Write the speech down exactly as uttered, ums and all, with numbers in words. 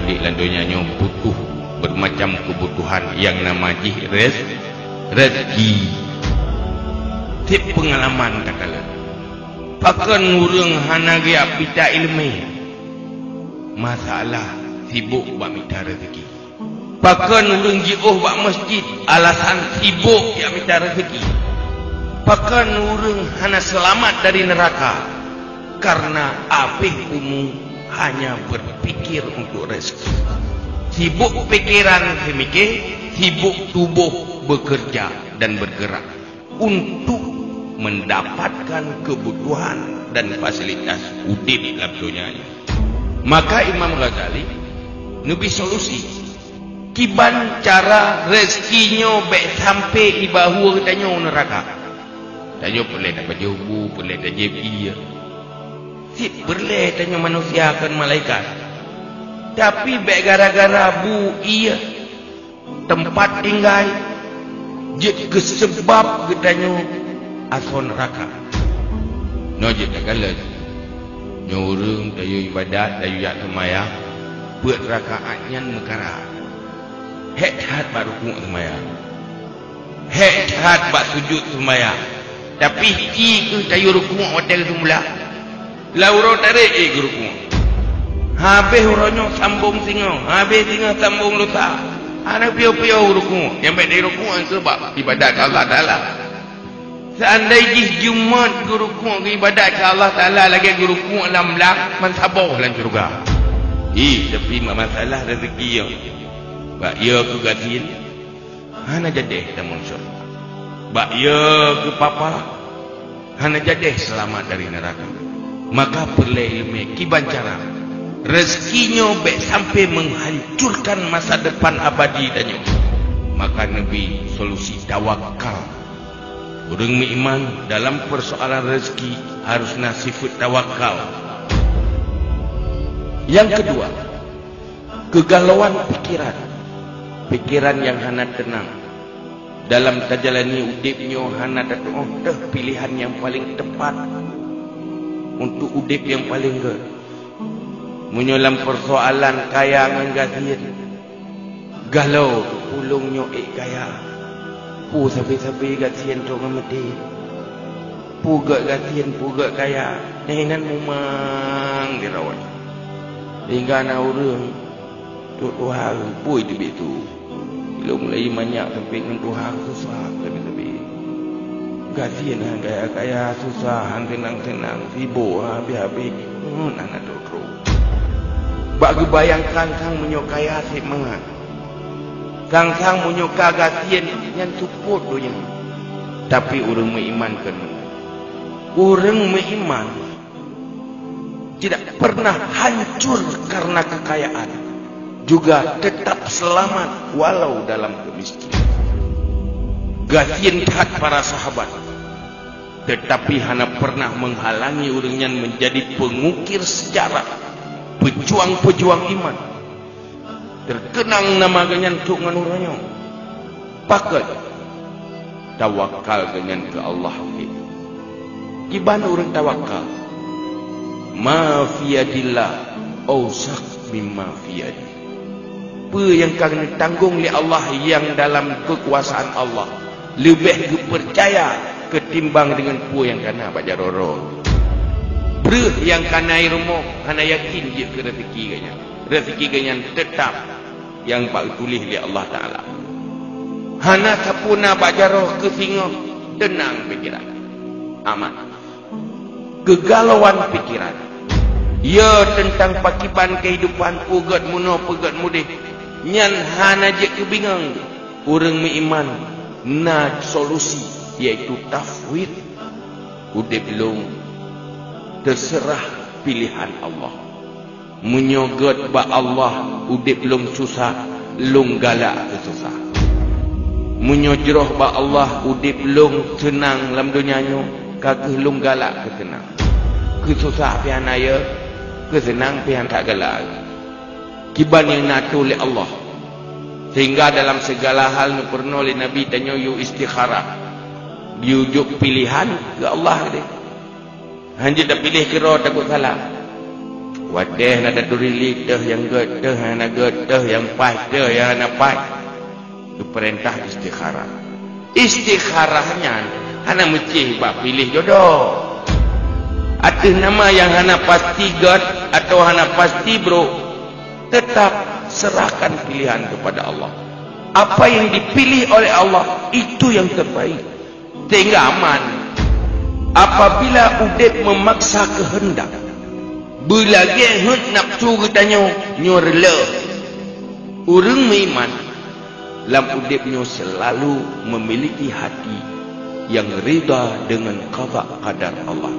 Di lam donya nyoe butuh bermacam kebutuhan yang nama jih rez-, rezeki. Tiep pengalaman takalon. Pakon ureuëng hana geujak mita iéleumé? Masalah sibok bak mita rezeki. Pakon ureuëng jiôh bak masjid? Alasan sibok jak mita rezeki. Pakon ureuëng hana seulamat dari neuraka? Karena abéh umu hanya berpikir untuk rezeki. Sibok pikiran seumike, sibok tuboh bekerja dan bergerak untuk mendapatkan kebutuhan dan fasilitas udeb lam donya nyoe. Maka Imam Ghazali neubri solusi, kiban cara rezeki nyoe bék sampai ibahue geutanyoe neuraka. Tanyoe peureulée tapajoh bu, peureulée tajieb ié. Cit peureulée tanyoe manusia kon malaikat. Tapi bék gara-gara bu ié, teumpat tinggai, jeuet keu seubab geutanyoe asoe neuraka. Nyoe jeuet takalon, nyoe ureuëng tayue iébadat, tayue jak seumayang, peuet rakaat nyan meukara. Hék that bak rukuk seumayang. Hék that bak sujut seumayang. Tapi ci kheueh tayue rukuk watée geuseumeula. Lam uroe tarek ék geurukuk. Habéh uroe nyoe sambong singoh, habéh singoh sambong lusa. Hana piôh-piôh geurukuk. Nyang bék dirukuk nyan sabab iébadat keu Allah Taala. Seandai jih Jumat geurukuk geuiébadat keu Allah Taala lagée geurukuk lam blang, man saboh lam syeuruga. Ih, tapi ma-, masalah rezeki nyoe. Bak yo keu gasien, hana jadeh tamong syeuruga. Bak yo keu papa, hana jadeh seulamat dari neuraka. Maka peureulée iéleumé kiban cara rezeki nyoe bék sampai menghancurkan masa depan abadi tanyoe. Maka neubri solusi tawakal. Ureuëng meuiman dalam persoalan rezeki harus na sifeuet tawakal. Nyang keudua, keugalauan pikiran. Pikiran nyang hana teunang. Dalam tajalani udeb nyoe hana tatuoh teuh piléhan nyang paleng teupat untuk udeb nyang paleng gét. Meunyoe lam persoalan kaya ngon gasien, galao ulôn nyoe ék kaya. Peue sabe-sabe gasien trok ngon maté. Peue gét gasien, peue gét kaya, nyan inan mumang di rawan. Hingga na ureuëng, "Trok tuha, peue teubiet tu? Ilôn mulai manyak sampoe ngon tuha susah sabe-sabe. Gasien han kaya-kaya, susah han seunang-seunang, sibok han habéh-habéh, ngon aneuk trok-trok." Bak geubayangkan sang meunyoe kaya sép mangat. Sang-sang meunyoe ka gasien nyan seupôt donya. Tapi ureuëng meuiman kon meunan. Ureuëng meuiman tidak pernah hancur karena kekayaan, juga tetap selamat walau dalam kemiskinan. Gasien that para sahabat, tetapi hana pernah menghalangi ureuëng nyan menjadi pengukir sejarah, pejuang-pejuang iman. Teukeunang nama geuhnyan trok ngon uroe nyoe. Pakon? Tawakal geuhnyan keu Allah. Kiban ureuëng tawakal? "Ma fi yadillah ausaq mimma fi yadi." Peue nyang ka neutanggong lé Allah nyang dalam keukuasaan Allah leubeh geupeucaya keutimbang deungon peue nyang kana bak jaroe droe. Breueh nyang kana i rumoh hana yakin jeuet keu rezeki geuhnyan. Rezeki geuhnyan teutab nyang bak geutuléh lé Allah Taala. Hana sapeue na bak jaroe keu singoh, teunang pikiran. Aman. Keugalauan pikiran. Ya teuntang pakiban keuhidupan, peue gét meunoe, peue gét mudeh, nyan hana jeuet keu bingong. Ureuëng meuiman na solusi, yaitu tafwid. Udeb lôn teuseurah piléhan Allah. Meunyoe gét bak Allah udeb lôn susah, lôn galak keu susah. Meunyoe jroh bak Allah udeb lôn seunang lam donya nyoe, ka kheueh lôn galak keu seunang. Keu susah pih hana yo, keu seunang pih han that galak. Kiban nyang na tuléh lé Allah. Sehingga dalam segala hal neupeurunoe lé Nabi tanyoe yue istikharah. Yue jok piléhan keu Allah keudeh. Hanjeuet tapiléh keudroe takot salah. Watée na taturi lé teuh nyang gét, teuh nyang hana gét, teuh nyang paih, teuh nyang hana paih. Geupeurintah istikharah. Istikharah nyan hana meucéh bak piléh jodoh. Ateueh nama nyang hana pasti gét atawa hana pasti brok, teutap serahkan pilihan kepada Allah. Apa yang dipilih oleh Allah, itu yang terbaik. Sehingga aman. Apabila udeb meumaksa keuheundak, beulagée heuet nafsu geutanyoe, nyoe reuleuh. Ureuëng meuiman lam udeb nyoe seulalu meumiliki hati nyang rida deungon qada qadar Allah.